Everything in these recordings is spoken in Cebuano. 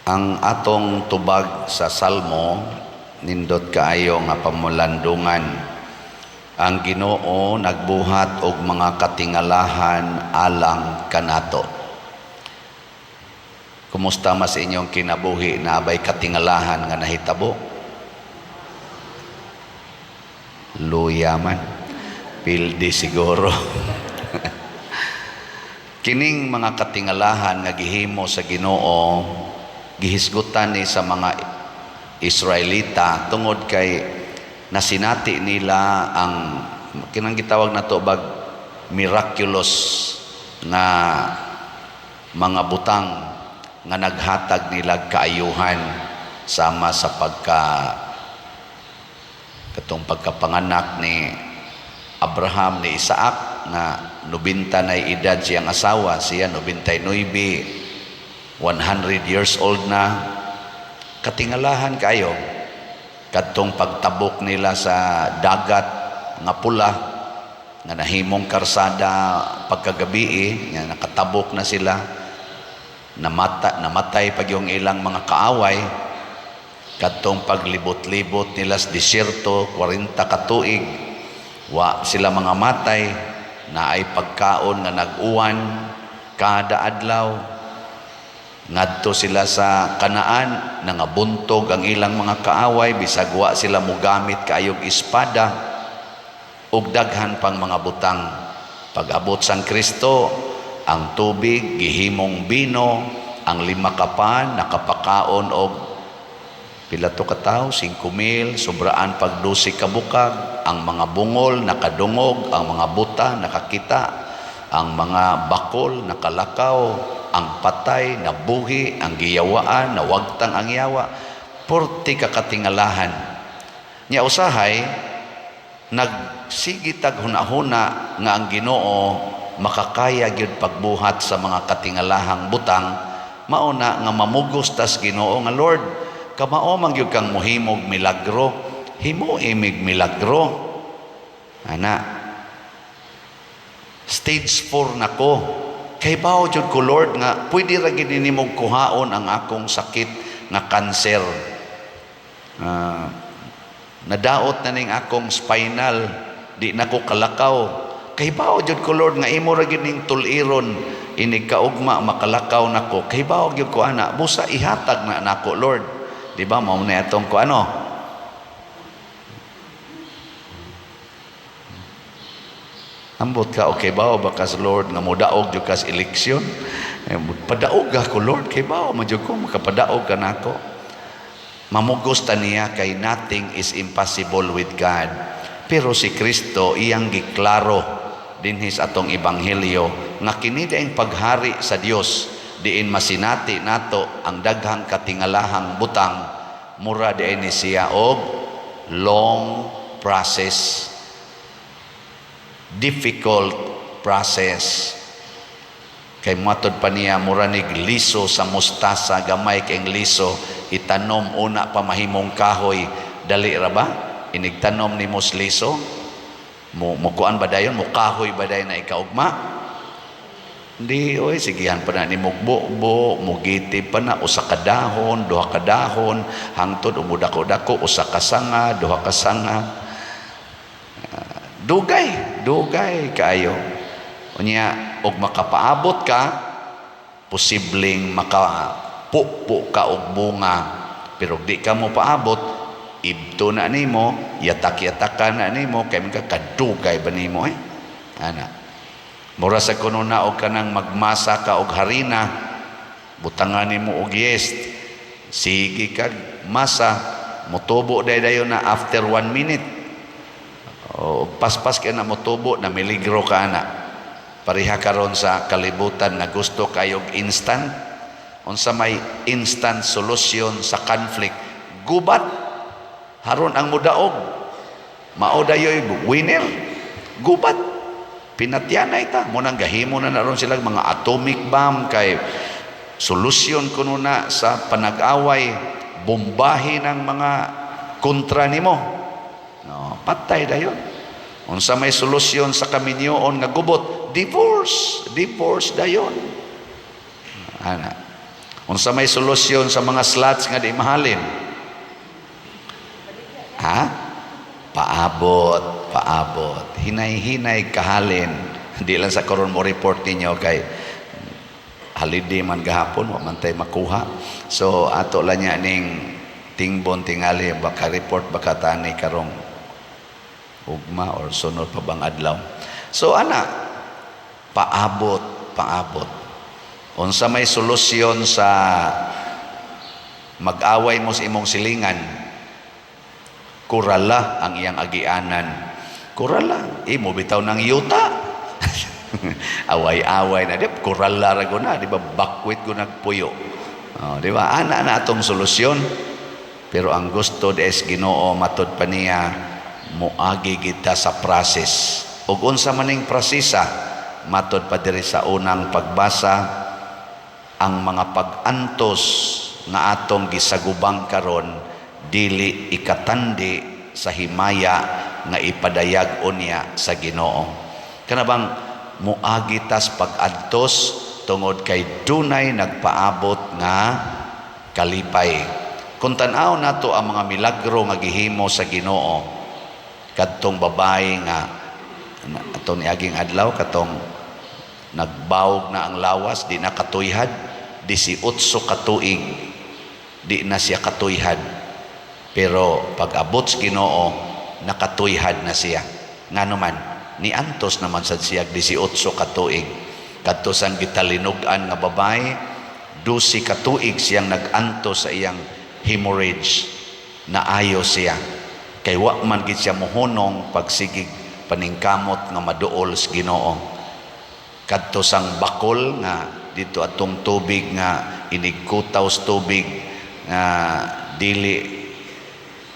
Ang atong tubag sa Salmo, nindot kaayo nga pamulandungan. Ang Ginoo nagbuhat og mga katingalahan alang kanato. Kumusta mas inyong kinabuhi? Naa bay katingalahan nga nahitabo? Luya man. Pildi siguro. Kining mga katingalahan nga gihimo sa Ginoo, gihisgutan ni sa mga Israelita tungod kay nasinati nila ang kinang gitawag nato bag miraculous nga mga butang nga naghatag nila kaayuhan, sama sa pagka katong pagkapanganak ni Abraham ni Isaac nga 90 na edad siyang asawa, siya 99, 100 years old na. Katingalahan kayo. Kadtong pagtabok nila sa Dagat nga Pula nga nahimong karsada pagkagabi, nga nakatabok na sila, namatay pag yung ilang mga kaaway. Kadtong paglibot-libot nila sa disyerto 40 ka tuig, wa sila mga matay, naay pagkaon nga nag-uwan kada adlaw. Ngadto sila sa Kanaan, nangabuntog ang ilang mga kaaway bisag wa sila mogamit kaayog espada, ug daghan pang mga butang. Pag-abot sang Kristo, ang tubig gihimong bino, ang 5 ka pan nakapakaon og pila to ka tawo, 5,000, sobraan pag 12 ka bukag, ang mga bungol nakadungog, ang mga buta nakakita, ang mga bakol nakalakaw, ang patay nabuhi, ang giyawaan nawagtang ang yawa. Porti ka katingalahan. Nya usahay nagsige tag hunahuna nga ang Ginoo makakaya gyud pagbuhat sa mga katingalahang butang, mao na nga mamugos tas Ginoo nga, "Lord, kamao man gyud kang mohimog milagro, himo imig milagro." Ana, stage 4 na ko, kay bawo jud ko, Lord, nga pwede ra gid nimong kuhaon ang akong sakit nga cancer. Nadaot na ning akong spinal, di na ko kalakaw. Kay bawo jud ko, Lord, nga imo ra gid ning tuliron, inig kaugma makalakaw nako. Kay bawo gyud ko ana, busa ihatag na nako, Lord. Di ba mao na atong ko ano? Ambot ka, okay ba o bakas, Lord, nga modaog jud kas eleksyon? Eh, padaog ako, Lord, kay ba o jud ko, makapadaog ka nako. Mamugos ta niya kay nothing is impossible with God. Pero si Kristo iyang giklaro dinhi sa atong ebanghelyo nga kini daing paghari sa Dios diin masinati nato ang daghang katingalahang butang, mura diay ni siya og long process, difficult process. Kay matod pa niya, mura nig liso sa mustasa, gamay kay liso, itanom una pa mahimong kahoy. Dali ra ba inig tanom nimo liso? Mo mukuan ba dayon, mo kahoy ba dayon na ikaugma? Hindi, oy, sigihan pa na ni mugbo, mugiti pa na usa ka dahon, duha ka dahon, hangtod umudako-dako, usa ka sanga, duha ka sanga. Dugay, dugay kaayo. Unya, og makapaabot ka, posibleng makapupo ka og bunga. Pero di ka mo paabot, ibto na nimo, yatak-yatakan na nimo, kay man ka kadugay ba nimo eh? Ana. Mura sa kuno na og kanang magmasa ka og harina, butangan nimo og yeast, sige kag masa, motubo day dayon na after 1 minute. O paspas kay na motubo na, miligro ka ana. Pareha karon sa kalibutan nga gusto kayog instant. Unsa may instant solution sa conflict? Gubat. Haron ang mudaog. Mao dayoy winner. Gubat. Pinatyanay ta. Munang gahimo na naron sila mga atomic bomb kay solusyon kuno na sa panag-away, bombahin ang mga kontra nimo. No, patay dayon. Unsa may solusyon sa kaminyoon nga gubot? Divorce, divorce dayon. Ana. Unsa may solusyon sa mga slots nga di mahalin? Ha? Paabot, paabot. Hinay-hinay kahalin. Di lang sa karon mo report ninyo kay holiday man gahapon, wa man tay makuha. So ato lang niya ning tingbon tingali, baka report baka tani karong ugma or sunod pa bang adlaw. So ana, paabot, paabot. Unsa may solusyon sa mag-away mo sa imong silingan? Kurala ang iyang agianan. Kurala, imo bitaw ng yuta. Away-away na, di kurala ra na, di ba bakwit ko nagpuyo. Oh, di ba? Ana na atong solusyon. Pero ang gusto des Ginoo, matud pa niya, moagi kita sa process. Ug unsa maning prosesa? Matod pa diri sa unang pagbasa, ang mga pag-antos nga atong gisagubang karon dili ikatandi sa himaya nga ipadayag unya sa Ginoo. Kana bang muagi tas pag-antos tungod kay dunay nagpaabot nga kalipay. Kung tan-aw nato ang mga milagro nga gihimo sa Ginoo, kadtong babae nga atong niaging adlaw, katong nagbawog na ang lawas, di na katuyhad, 18 katuig di na siya katuyhad, pero pag abot sa Ginoo, nakatuyhad na siya. Ngano man niantos naman sad siya 18 katuig. Kadto sang gitalinog-an nga babae, 12 katuig siyang nag-antos sa iyang hemorrhage, naayo siya kay wa man gid siya mohunong pagsigig paningkamot nga maduol sa Ginoo. Kadto sang bakol nga dito atong tubig nga inigkutaw sa tubig nga dili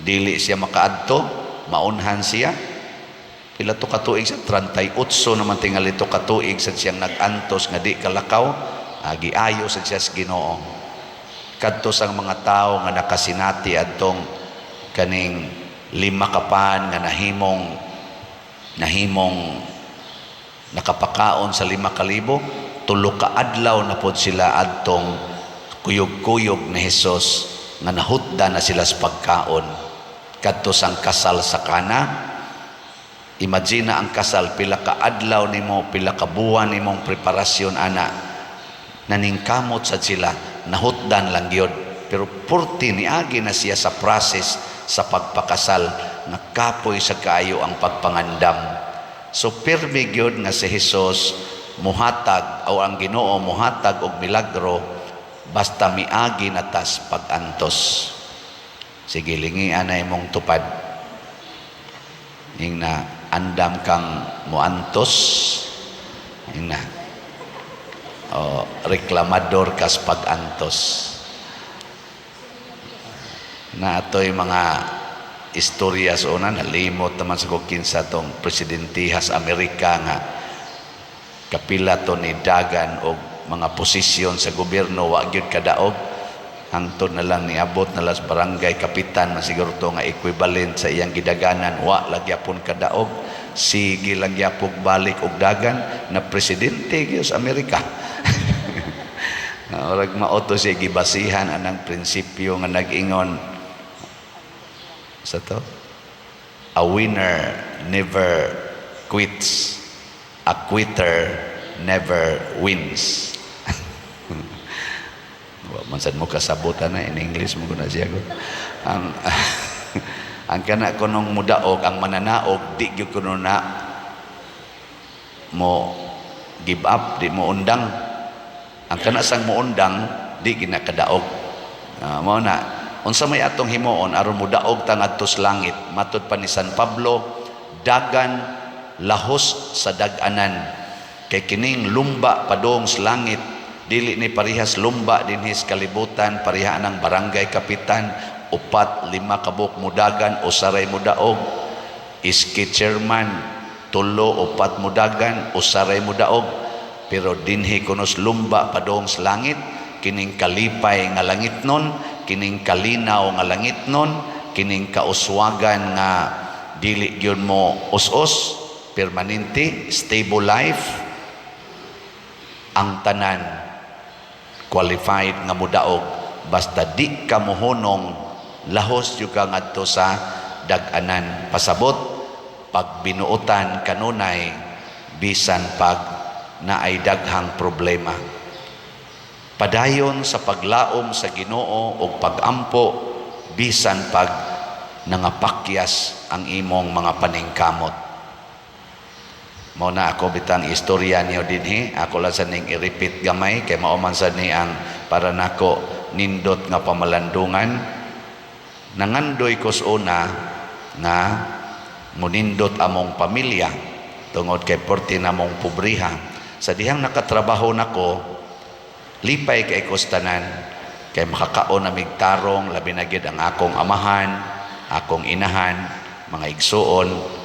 dili siya makaadto, maunhan siya. Pila to katuig sa 38 naman tingali to katuig sad siyang nag-antos nga di kalakaw, giayo sad siya sa Ginoo. Kadto sang mga tawo nga nakasinati adtong kaning lima ka pan nga nahimong nahimong nakapakaon sa 5,000, 3 ka adlaw na pod sila adtong kuyog-kuyog ni Hesus nga nahutda na sila sa pagkaon. Kadto sang kasal sa Kana, imagine na ang kasal, pila ka adlaw nimo, pila ka buwan nimong preparasyon ana, naningkamot sad sila, nahutdan lang gyud. Pero purti niagi na siya sa process sa pagpakasal nga kapoy sa kaayo ang pagpangandam. So pirmi gyud nga si Hesus muhatag o ang Ginoo muhatag og milagro basta miagi na tas pag-antos. Sige, lingian na imong tupad. Ing na andam kang muantos, ing na o reklamador kas pag-antos. Na atoy mga istorya sa una, nalimot naman sa ko kinsa tong presidentihas Amerika nga kapila to ni dagan og mga posisyon sa gobyerno, wa gyud kadaog, hangtod na lang niabot na las barangay kapitan man siguro to nga equivalent sa iyang gidaganan, wa lang gyapon kadaog. Sige lang gyapon balik og dagan na presidente gyud sa Amerika. Orag mao to siya gibasihan anang prinsipyo nga nag-ingon sa to, "A winner never quits, a quitter never wins." Wa man sad mo kasabutan na in English mo na siya ko. Ang kana kunong mudaog, ang mananaog, di gyud kuno na mo give up, di mo undang. Ang kana sang moundang, di ginakadaog. Mao na unsa may atong himuon aron modaog ta ngadto sa langit? Matud pa ni San Pablo, dagan lahos sa dag-anan, kay kining lumba padung sa langit dili ni parehas lumba dinhi sa kalibutan. Pareha ng barangay kapitan, upat lima kabuk mudagan, usaray mudaog. Iski chairman, tulo upat mudagan, usaray mudaog. Pero dinhi kunos lumba padung sa langit, kining kalipay nga langit nun, kining kalinaw nga langit nun, kining kauswagan nga dili gyud mo us-us, permanente stable life, ang tanan. Qualified nga mudaog, basta di ka mohunong, lahos jud ka ngadto sa dag-anan. Pasabot, pag binuotan kanunay, bisan pag naay daghang problema, padayon sa paglaom sa Ginoo og pagampo bisan pag nangapakyas ang imong mga paningkamot. Mao na ako bitang istorya niyo dinhi. Ako lang sa ning i-repeat gamay kay mao man sad ni ang para nako nindot nga pamalandungan. Nangandoy ko sa una nga munindot among pamilya tungod kay porti namong pobriha. Sa dihang nakatrabaho nako, lipay kay ko sa tanan kay makakaon namig tarong, labi na gid ang akong amahan, akong inahan, mga igsuon.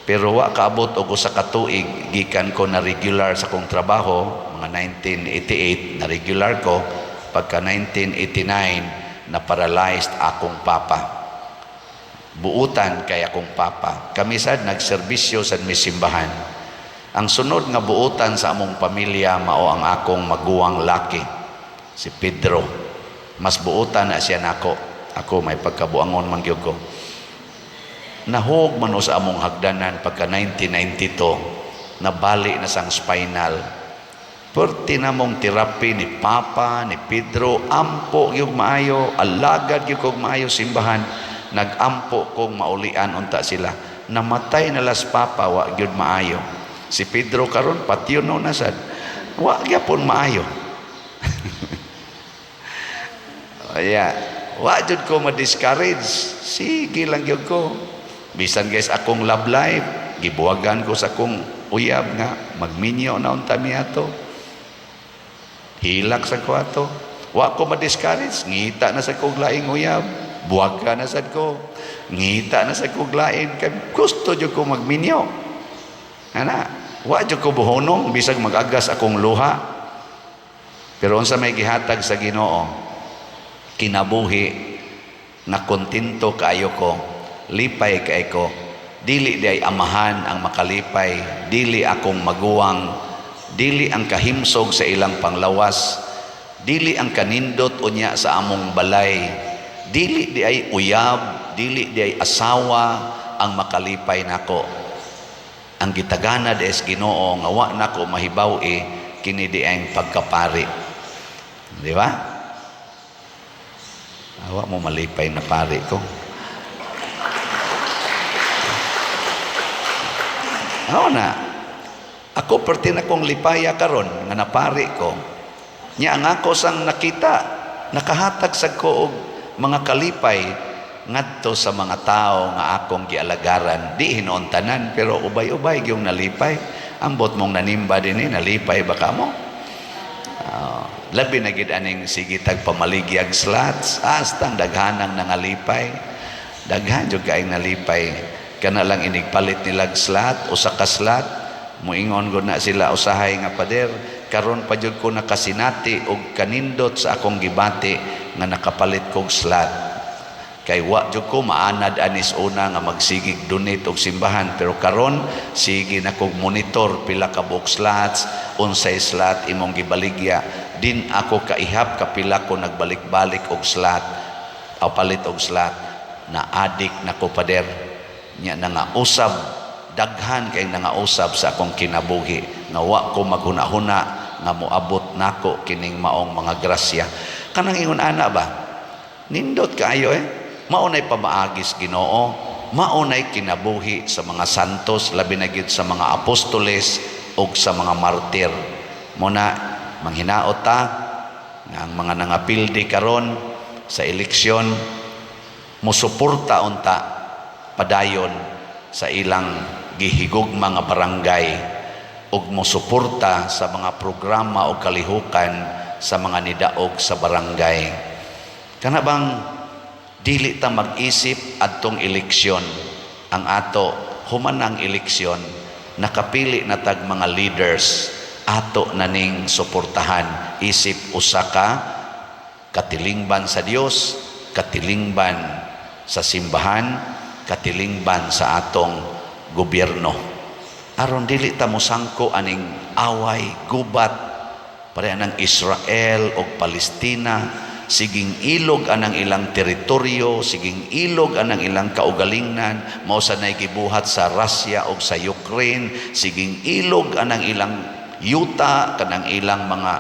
Pero wa kaabot og usa ka tuig gikan ko na regular sa akong trabaho, mga 1988 na regular ko, pagka 1989 na paralyzed akong papa. Buutan kay akong papa. Kami sad nagserbisyo sa mi simbahan. Ang sunod nga buutan sa among pamilya mao ang akong maguwang laki, si Pedro. Mas buutan na siya nako. Ako may pagkabuangon man gyud ko. Nahog man sa among hagdanan pagka 1992, nabali na sang spinal. Perti namong therapy ni Papa, ni Pedro, ampo gyud maayo, alagad gyud kog maayo simbahan, nagampo kong maulian unta sila. Namatay na las Papa, wa gyud maayo. Si Pedro karon patyon no na sad. Wa gyapon maayo. Aya, wa jud ko ma-discourage. Sige lang gyud ko. Bisan guys akong love life, gibuwagan ko sa akong uyab nga magminyo na unta mi ato. Hilak sa ko ato. Wa ko ma-discourage, ngita na sa kog laing uyab, buwaga na sad ko. Ngita na sa kog lain kay gusto jud ko magminyo. Ana, wa jud ko buhonong bisag mag-agas akong luha. Pero unsa may gihatag sa Ginoo? Kinabuhi nga kontento kaayo ko, lipay kay ko. Dili di ay amahan ang makalipay, dili akong maguwang, dili ang kahimsog sa ilang panglawas, dili ang kanindot unya sa among balay, dili di ay uyab, dili di ay asawa ang makalipay nako. Ang gitagana des Ginoo nga wa nako mahibaw-i kini di ang pagkapari. Di ba? Awa mo malipay na pari ko. Ako na. Ako perti na kong lipaya karon nga napari ko. Nya ang ako sang nakita, nakahatag sa ko og mga kalipay ngadto sa mga tao nga akong gialagaran. Di hinuon tanan, pero ubay-ubay gyung nalipay. Ambot mong nanimba dinhi, nalipay ba kamo? Labi na gid aning sige tag pamaligyag slots, hasta ang daghanang nangalipay. Daghan jud kaayong nalipay. Kana lang inigpalit nilag slot, usa ka slot, muingon gud na sila usahay nga, "Pader, karon pa jud ko nakasinati og kanindot sa akong gibati nga nakapalit kog slot. Kay wa jud ko maanad anis una nga magsigig donate og simbahan, pero karon sige na kog monitor pila ka buok slots, unsay slot imong gibaligya. Din ako kaihap kapila ko nagbalik-balik og slot o palit og slot. Na adik na ko, pader." Nya nangausab, daghan kay nangausab sa akong kinabuhi nga wa ko maghuna-huna nga moabot nako kining maong mga grasya." Kanang ingon ana ba, nindot kaayo eh. Mao nay pamaagis Ginoo, mao nay kinabuhi sa mga santos, labi na gyud sa mga apostoles ug sa mga martir. Muna manghinaot ta nga ang mga nangapildi karon sa eleksyon musuporta unta padayon sa ilang gihigugma nga barangay ug musuporta sa mga programa o kalihukan sa mga nidaog sa barangay. Kana bang dili ta mag-isip adtong eleksyon, ang ato human ang eleksyon, nakapili na tag mga leaders, ato na ning suportahan isip usa ka katilingban sa Dios, katilingban sa simbahan, katilingban sa atong gobyerno, aron dili ta mosangko aning away, gubat. Pareha ng Israel o Palestina, siging ilog anang ilang teritoryo, siging ilog anang ilang kaugalingnan, mao sa nay gibuhat sa Russia o sa Ukraine, siging ilog anang ilang yuta, kanang ilang mga.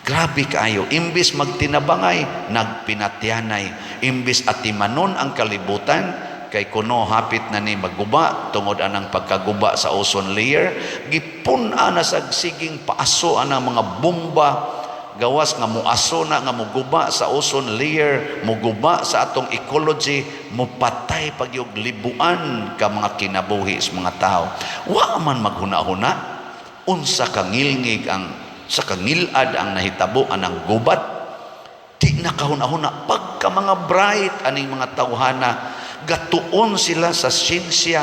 Grabe kaayo, imbis magtinabangay, nagpinatyanay. Imbis atimanon ang kalibutan, kay kuno hapit na ni maguba tungod anang pagkaguba sa ozone layer, gipun-an na sa siging paaso anang mga bomba, gawas nga muaso na nga muguba sa ozone layer, muguba sa atong ecology, mupatay pagyog libuan ka mga kinabuhi sa mga tao. Wa man maghuna-huna unsa ka ngilngig ang sa kangilad ang nahitabo anang gubat. Di nakahuna-huna. Pagka mga bright aning mga tawhana, gatuon sila sa siyensya,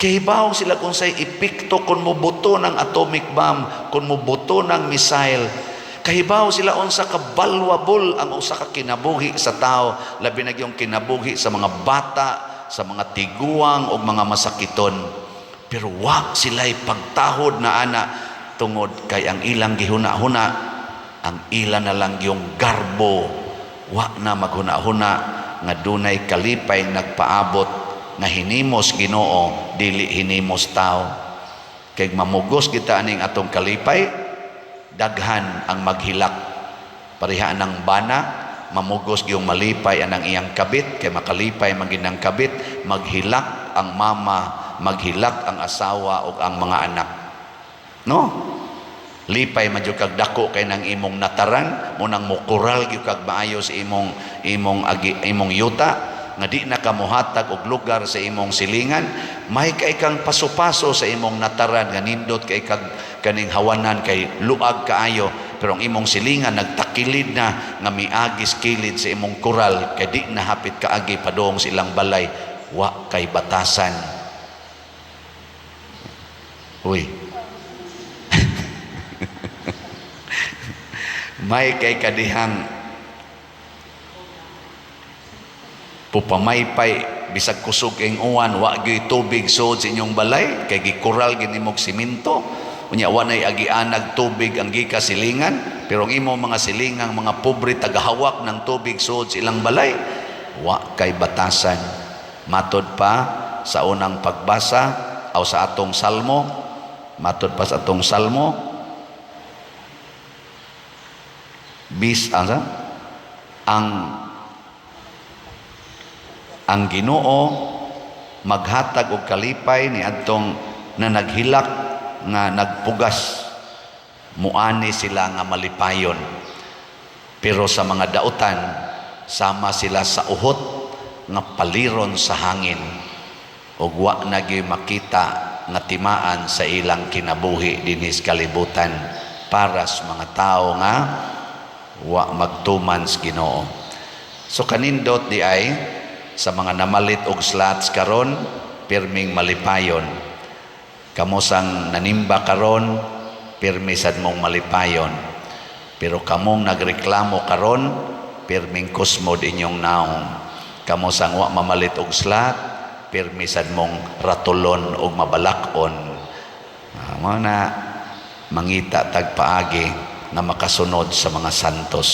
kahibaw sila kung say epekto kung mobuto ng atomic bomb, kung mobuto ng missile. Kahibaw sila unsa ka valuable ang usa ka kinabuhi sa tao, labi na yung kinabuhi sa mga bata, sa mga tiguang o mga masakiton. Pero wa sila'y pagtahod na ana tungod kay ang ilang gihuna-huna, ang ila na lang yung garbo. Wa na maghuna-huna nga dunay kalipay nagpaabot nga hinimos Ginoo, dili hinimos tao. Kay mamugos kita aning atong kalipay, daghan ang maghilak. Pareha ng bana, mamugos yung malipay anang iyang kabit, kay makalipay maginang kabit, maghilak ang mama, maghilak ang asawa ug ang mga anak, no? Lipay man jud kag dako kay nang imong nataran mo nang mukural gyud kag maayo sa imong imong agi, imong yuta nga di na ka mohatag og lugar sa imong silingan. May kay kang paso-paso sa imong nataran nga nindot kay kag kaning hawanan kay luag kaayo, pero ang imong silingan nagtakilid na nga miagis kilid sa imong kural kay di na hapit kaagi padung sa ilang balay. Wa kay batasan. Uy, may kay kadihang pupamaypay bisag kusog ing uwan, wa gyud tubig sud sa inyong balay kay gikural gini mog simento. Unya wa nay agianag tubig ang gika silingan, pero ang imo mga silingang mga pobre, tagahawak ng tubig sud sa ilang balay. Wa kay batasan. Matod pa sa unang pagbasa aw sa atong salmo, matod pa sa atong salmo, bis ang ang Ginoo maghatag og kalipay ni adtong na naghilak nga nagpugas, muani sila nga malipayon. Pero sa mga dautan, sama sila sa uhot nga paliron sa hangin ug wa na gyud makita nga timaan sa ilang kinabuhi dinhi sa kalibutan, para sa mga tao nga wa magtuman sa Ginoo. So kanindot di ay sa mga namalit og slots karon, pirming malipayon. Kamo sang nanimba karon, pirmi sad mong malipayon. Pero kamong nagreklamo karon, pirming kusmod inyong naong. Kamo sang wa mamalit og slot, pirmi sad mong ratulon og mabalak-on. Mao na mangita tag paagi na makasunod sa mga santos.